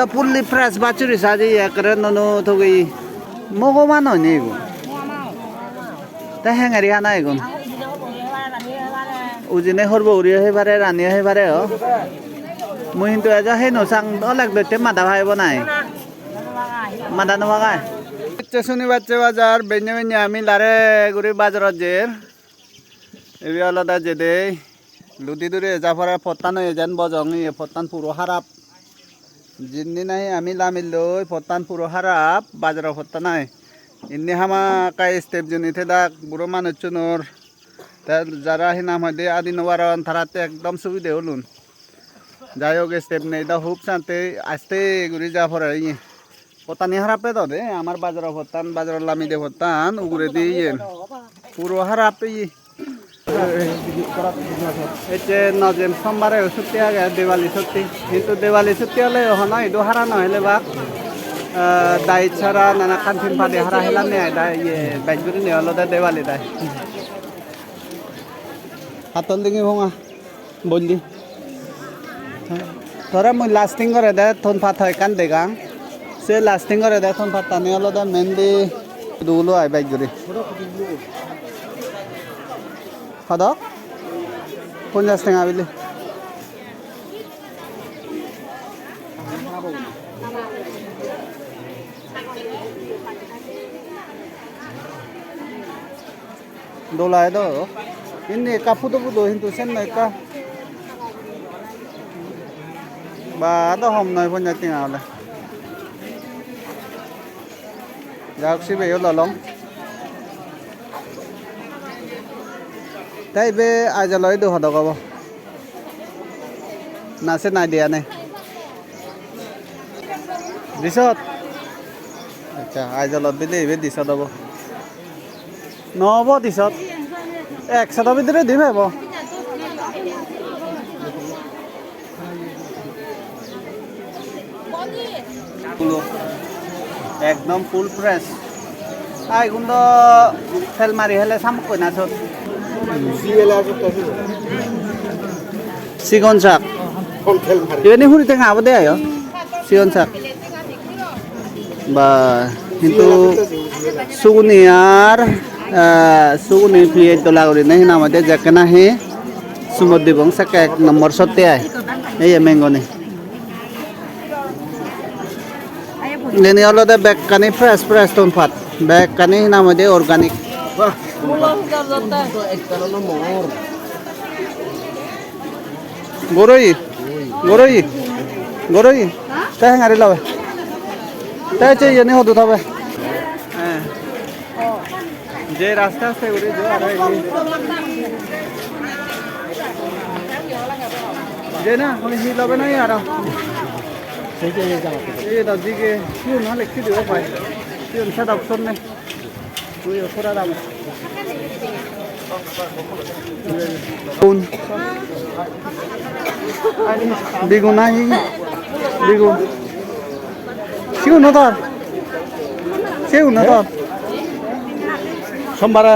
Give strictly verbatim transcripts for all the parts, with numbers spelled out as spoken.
Fully fresh bachuri saji ekkere nuo nuo togeye. Mogo mach noi ni igun? Te hengeri hana igun? Ujine horbo uriyo hei pare, raniyo hei pare o. Mui hintu ejo hei no sang, olek dotte mada paibo nai. Mada no pagai. Ecche sunibatte bajar, benne benne ami lare guri bajarot jer. Ibe olode jedei ludi duri eja pore pottan oye jen bojong, iye pottan puro harap. Jinni nahi ami lamilloi pottan puro harap, bajaro pottan ai. Inni hamakkai step juni thedak buro manuchunor. Te jara hi nang hoide adi no paron, taratte ekdom subide olun. Jai hok, step nei do, hub sante aste guri ja pore iye. Pottani harap pedo de, amar bajaro pottan, bajaro lamide pottan, uguredi iyen. Puro harap iye. Ecche nojem sombare o sutti age, Diwali sutti. Hintu Diwali sutti ole hono idu hara no hele bak. Eh, dai sara nana kan tin padi hara helanne ai dai, iye, bej gurinei olode Diwali dai. Hatol dingi honga. Bolli. Tore mui lasting gorede thon pat hoi ekkan degang. Se lasting gorede thon pattani olode mainly dulo ai bej guri. Hodok? Ponjash tenga bili. Dol age do. Indi ekka pudo pudo hintu sen noi ekka. Ba do hom noi ponjash tenga ole. Ja hok sibeyo lolong. Te ibe Aizawl-o idu hodok obo? Na se nai diya nei? Disot? Accha, Aizawl-ot bile ibe disot obo. No obo disot. Ek sodo bidire di pebo. Pulo. Ekdom full fresh. Ai, igun do tel mari hele samokkoi na sot. Sigon sak. Ibeni huri tenga obode ayo. Sigon sak. Ba, hintu suguni ar, ah, suguni piyej dola gurinei hi nang hoide jekke nahi sumot dibong sekke ek nombor sotte ai. Ei ye mengoni. Nini olode bekkani fresh fresh ton pat. Bekkani hi nang hoide organic. Goroi, goroi, goroi. Te hengari lobe. Te che iyeni hodu tobe. Eh. Je aste aste guri je aro ei. Je na, honi hi lobe na aro. Ei da dige, siun na lekhi dibo pai. Siun set up sonne. Ui, pura dam. Un. Bigun nahi? Bigun. Siun no tor? Siun no tor? Sombare.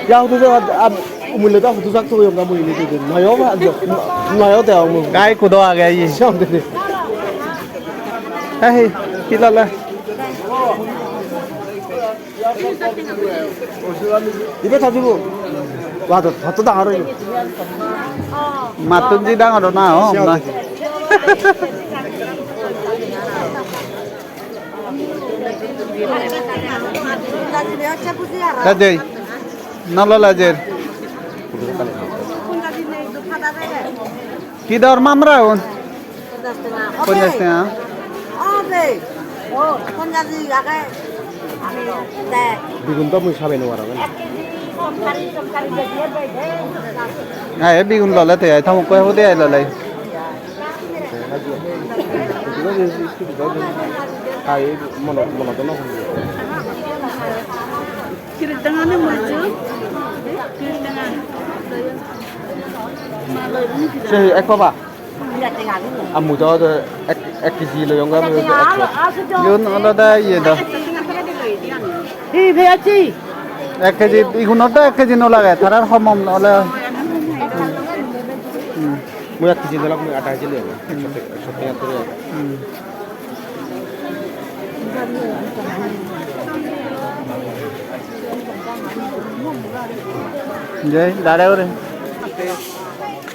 Ya hudu ja, ab, umule da hudu jak to yonga mui ni de. Nayo ba, nayo de amu. Gai kudo age yi. Siun de. Hey, hi lale? Ibe thadibo. Wah, to, to dangor oye. Mattun ji dangor na, oh, na. Tajei, nalo lajer. Ki dor mamra un? Ponjash tenga. Obe. O, ponjash age. Ami de. Bigun do mui sabe no parong. Ek kg somsari, somsari beji ebe de. Ai, bigun lole te ai, thamok koi hode ai lole. Ai, mono, mono do no. Kirit tenga ne mojo. Kirit tenga. Se ek paba. Ammu do ek, ek kg loyong ga, ammu do ek kg. Iyun olode iye do. Hi bhei achi? Ek kg, igunor do ek kg no lage, tarar hom hom ole. Hmm. Mui ek kg no lage, mui adha kg loyong. Ek sotti, ek sotti. Hmm. Jai, dare ore.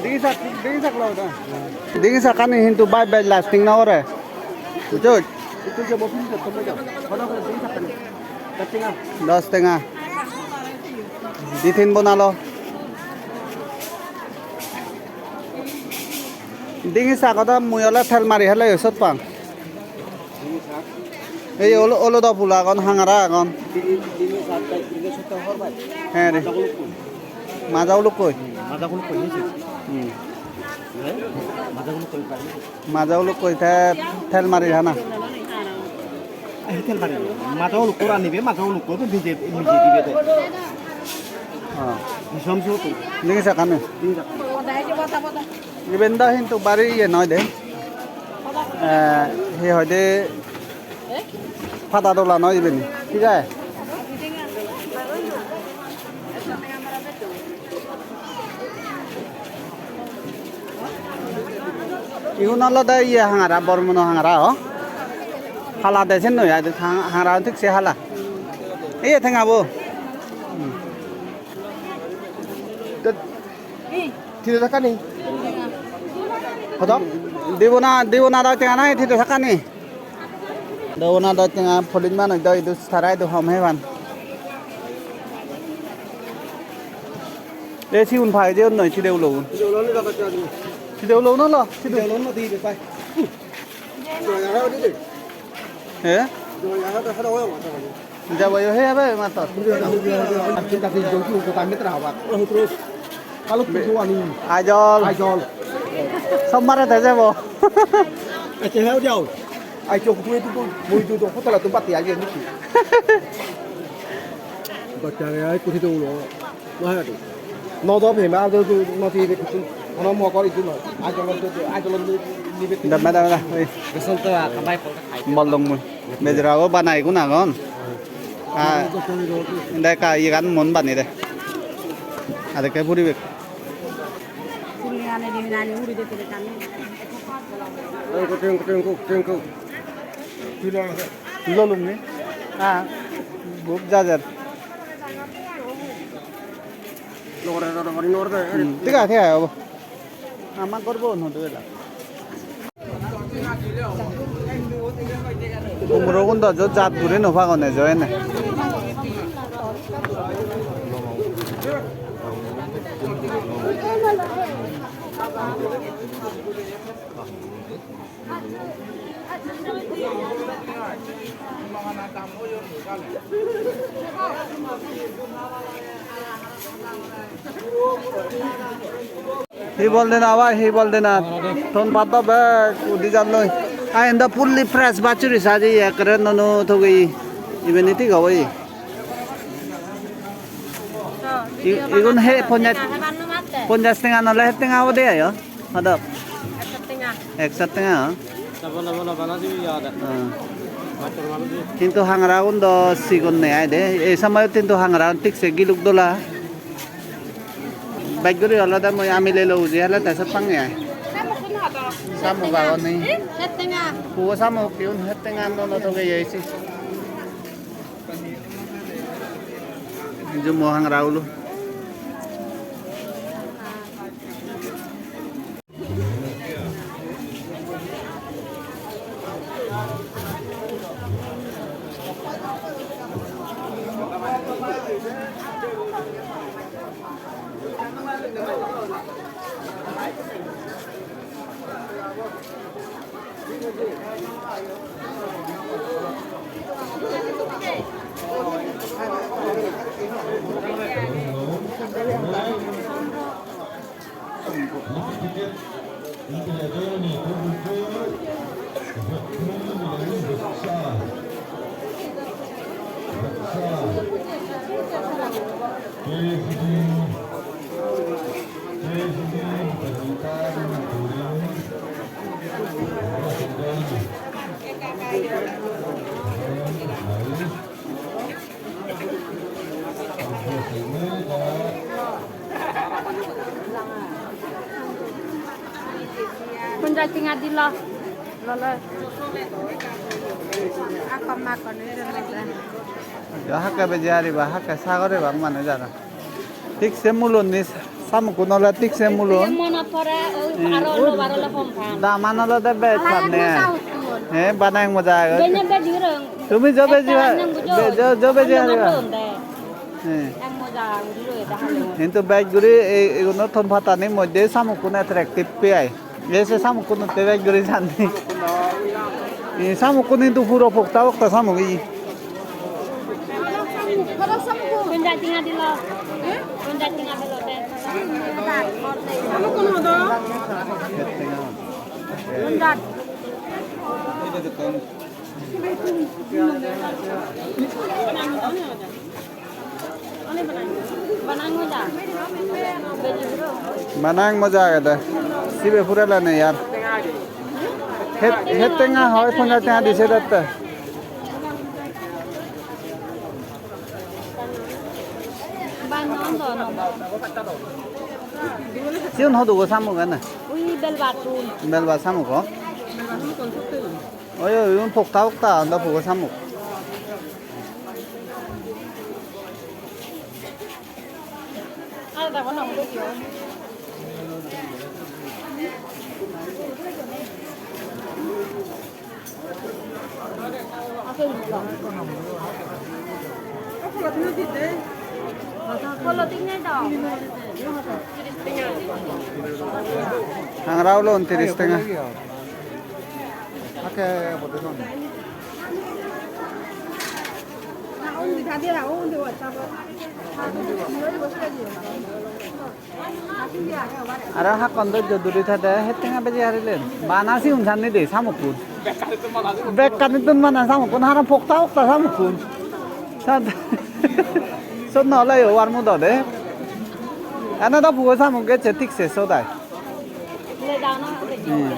Digi sak, digi sak lo da. Digi sakkani hintu bai bai lasting no gore. Bujo? Dos tenga. Di tin bona lo. Digi sak oda mui ole tel mari hele sot pang. Ei olo-, olodo pul agon, hangara agon. He re. Maja uluk koi? Hmm. Maja uluk koi te tel mari hana. Tel mari. Maja uluk kora nibe, maja uluk kora nije, nije dibe de. Ha. Digi sak ani. Iben do hintu bari iye noi de. Eh, hi hoide pada dola noi iben. Thik age? Igun olode iye hangara, Bormono hangara o. Hala de sen noi, hang-, hangara thik se hala. Iye tenga bo. Hmm. Tide sakkani? Hodok? Dibo na, dibo na doi tenga nai tide sakkani? Dibo na doi tenga, police manuj do idu, tara idu hom heban. E sigun pai jeyon noi, tide ulogun. Tide ulogun olo, tide. He? Jabo yo he abe mator. Ajol. Ajol. Sommare te jabo. Ache he jao. Ai chok tu tu tu mui tu tu hotel tu pati aje ni. Bachare ai kuthi tu lo. Wah, no do phema, do do no ti de kutu. Ono mo kori tu no. Ai jolo do, ai jolo do, ni be. Dame, dame, dame. Oi. Beson to a kamai pol khai. Mol dong mui. Bejra go banai gun agon. Ah, inde ka iye gan mon bani de. Ade ke puri bek. Puri ane di nani uri de tele kami. Tengko, tengko, tengko, tengko. Lolung ni? Ah, buk jajar. Logore, logore, logore. Hmm, thik age, thik age, obo. Ama gorbo no dela. Umro gun do jo jat guri no pagon ejo ene. Hi bol dena bhai, hi bol dena. Ton pat do bek udi jar loi. Ai endo fully fresh bachuri saji ekkere nuo nuo thogeye. Iben hi thik obo ye? I-, igun he ponjaj, ponjaj tenga nole het tenga obode ayo? Hodok? Ekso tenga. Ekso tenga, o? Sabo na bana, bana sibi ya da. Hmm. Mator manuj. Hintu hangara gun do sigon nei ai de. Ei somoyot hintu hangara gun thik se giluk dola. Bej guri olode mui amile loi uji hele te sot pange ai. Samuk agon ni. Het tenga. Puo samuk igun het tenga nuo nuo thogeye isi. Jumo hangara ulo. Ponjaj tenga dilo. Lole. Akon makon oi jemon. Jo hakke beje ariba, hakke sagor ebak manuj aro. Thik se mulonni, samukkun ole thik se mulon. Monot pore, oi, hmm, aro lobar ole hom pang. Daman olode bej. Ala ek panne moja ai. Uttun. He, bana ek moja agon. Benne bej guri. Tumi jo beji, ektal nang bujo. Be-, jo, jo beji. Onno ariba. Motton de. He. Ek moja guri loi de hale. Hintu bej guri ei, eguno thon pattani moddhe samukkun attractive pe ai. Ei se samukkun utte bej guri sanni. Ei samukkun hintu puro pokta pokta samuk ei. Ponjaj tenga dilo. Ponjaj tenga dilo te. Ponjaj. Banang moja agede. Sibe purele nei ar. Het, het tenga hoi, ponjaj tenga dise dette. Siun hodugo samuk ene? Ui belbattun. Belbat samuk o? Oi, oi, un pokta pokta, onda pugo samuk. Hangara ulo untiris tenga. Ake bote son. Aro hakkon dojjo duri thede, het tenga beji harilen. Bana sigun sanni de, samukkun. Bekkanittun bana samukkun, haron pokta pokta samukkun. Sat-, sot no ole yo, war mudo de. Ene do pugo samuk gecche thik se sodai. Hmm.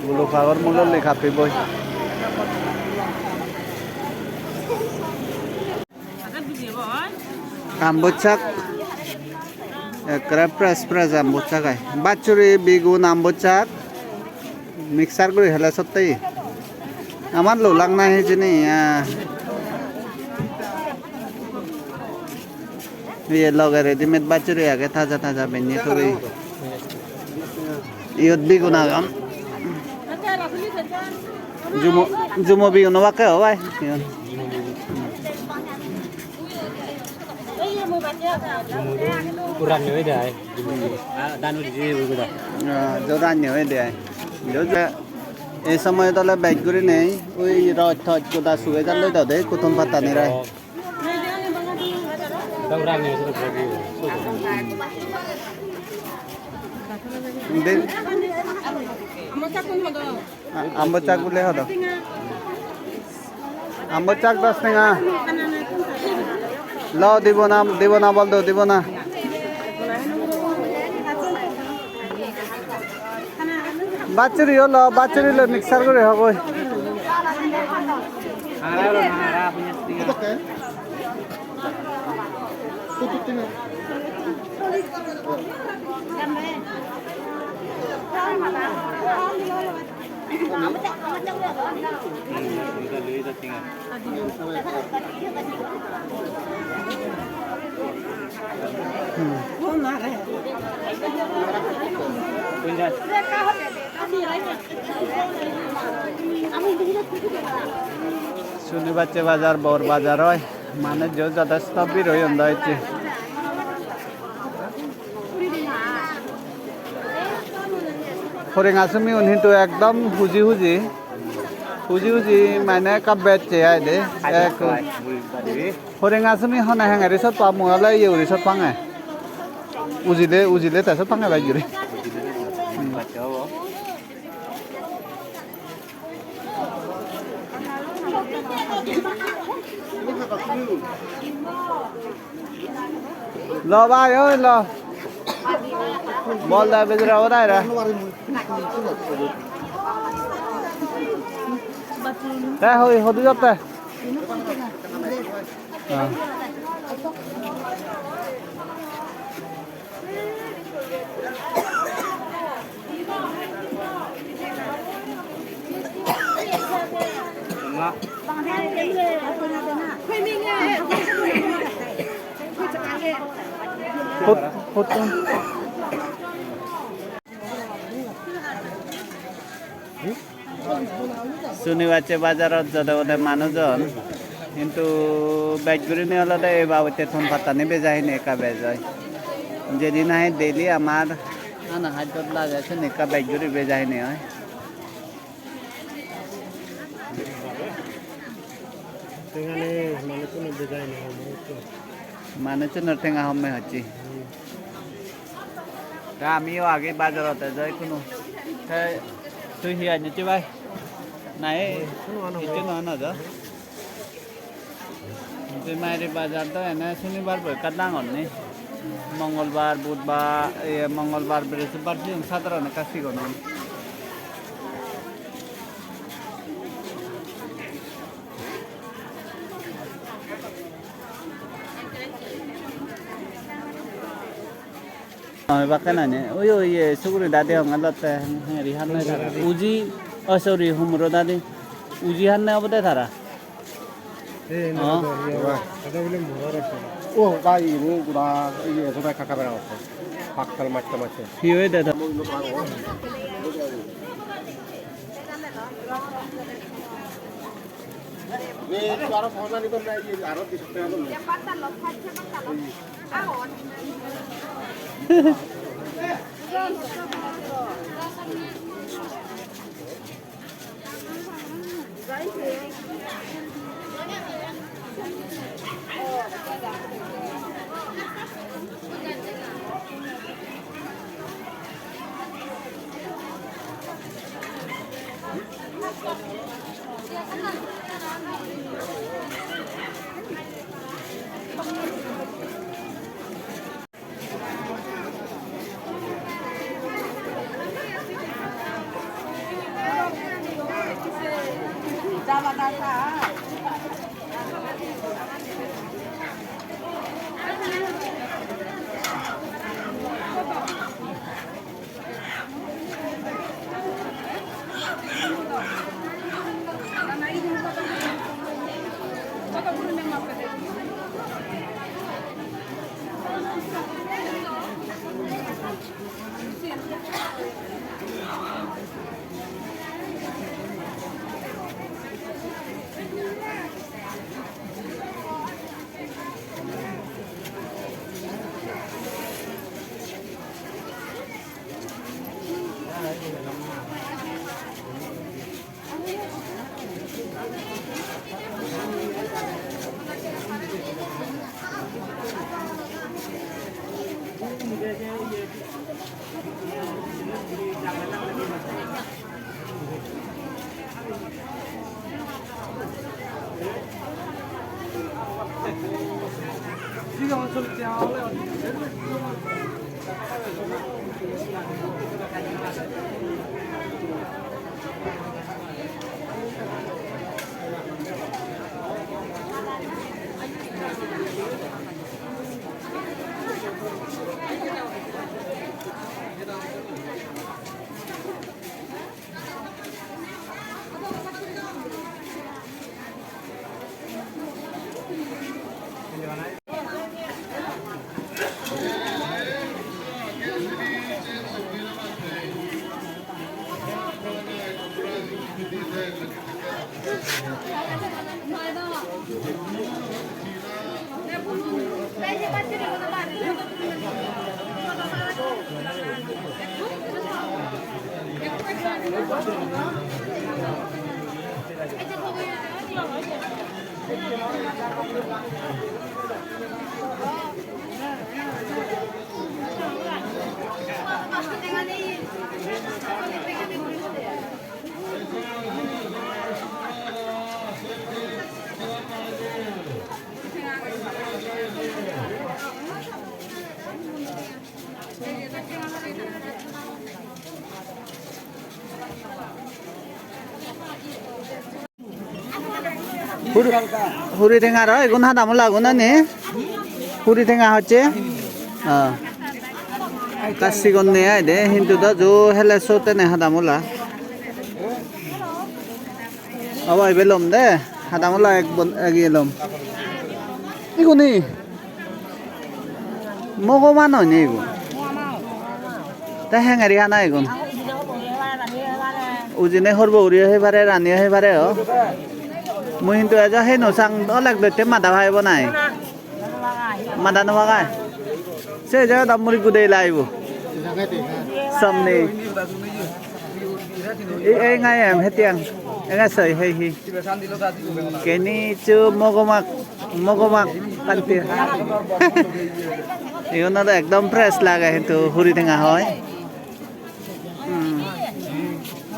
Gulo pagor mulo le kappi boi. Ambochak, ekkere fresh fresh ambochak ai. Bachuri, bigun, ambochak mixer guri hele sotte. Amar lolak na hijeni, ah. Iye loge readymade bachuri age, taja taja benney turi. Iyot bigun agon. Jumo, jumo bigun obakke o bai. Iyon. Jumo bigun puro ranne oyede ai. Jumo bigun. Ah, dan udi je ui goda. Ah, jo ranne oyede ai. Jo je, ei somoyot ole bej gurinei, ui roj toj goda suge jalloi dode, kutum pattani rai. Indi. A-, ambo chak bole hodo. Ambo chak dos tenga. Lo, dibo na, dibo na bol do, dibo na. Bachuri o lo, bachuri loi mixer guri hogoi. Sunibache bazar, bor bazar oi, manuj jo jothesto bir oyon do ecche. Horenga sumiun hintu ekdom huji huji, huji huji mane ekka bej se ai de. Ek horenga sumi hone hengeri sot pa, mui ole iye guri sot pange. Ujile, ujile te sot pange bej guri. Lo bhai, oi lo. Bol da bejara obo da ere. Te hoi hodi jotte. Hot-, hot-, Sunibaccor bajarot jode bode manuj on, hintu bej gurinei olode ei babotte ton pattani beja hini ekka bej oi. Jedi nahi daily amar ana haddot lage, sini ekka bej guri beja hini oi. Tenga nei, manuchchunor beja hini hom hocche. Manuchchunor tenga homme hocche. Hmm. Te amiyo agi bajarot ejoi kuno. Te tui hi annichi bai? Nahi, hissu no ano, hissu no ano jo. Bemari bajar do ene sunibar bo ekka dangor ni. Mongolbar, budbar, ye, mongolbar, brihospotbar sigun sadharon ekka sigon on. Oi, bakke nani. Oi, oi, ye, suguri dadi honge lotte, hengeri hanne tara. Uji, oh, sorry, humuro dadi. Uji hanne obode tara. Eh, oh. Ada bile muro rase. Oh, bai, ini gura, ini sudah kakak berang. Paktal macam-macam. Hi hoide da? Huri, huri tenga aro igun hadamula gun ani? Huri tenga hocche? Ah. Ekka sigon nei ai de, hintu do jo hele sot ene hadamula. Obo ibe lom de, hadamula ek bon, ek iye lom. Iguni? Mogoman oine igun. Te hengeri hana igun. Ujine horbo uriyo hei pare, raniyo hei pare o. Mui hintu ejo hei no sang, olek dotte mada paibo nai. Mada no pagai. Se je da muri gude laibo. Samne. Ei, ei ngai em hetiang. Enga soi hei hi. Keni chu mogomak, mogomak kanti. Igun aro ekdom fresh lage hintu huri tenga hoi. Hmm.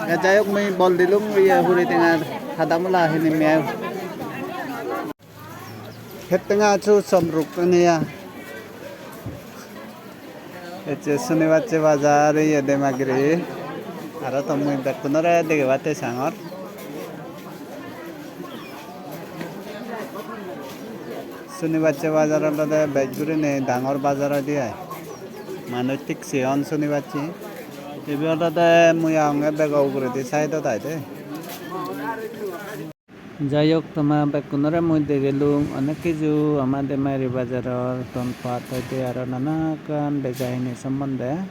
E jai hok, mui bol dilung iye huri tengar hadamula hini miyai. Hettenga chu somruk aniya. Ecche sunibasse bazar iye Demagiri. Aro to mui bekkunore degebatte sangor. Sunibasse bazar olode bej gurinei dangor bazar oide ai. Manuj thik sigon sunibasse. Ibe olode mui agonge bego uguredi side-ot ai de. Jai hok, toma bekkunore mui degelung onek kiju ama Demagiri bazaror ton pat hoite aro nana ekkan beja hini sombonde.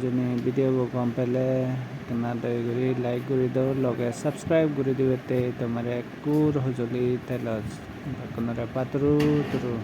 Juni video bo gom pele toma doye guri like guri do, loge subscribe guri dibatte tomare ekkur hojoli telo. Bekkunore paturu turu.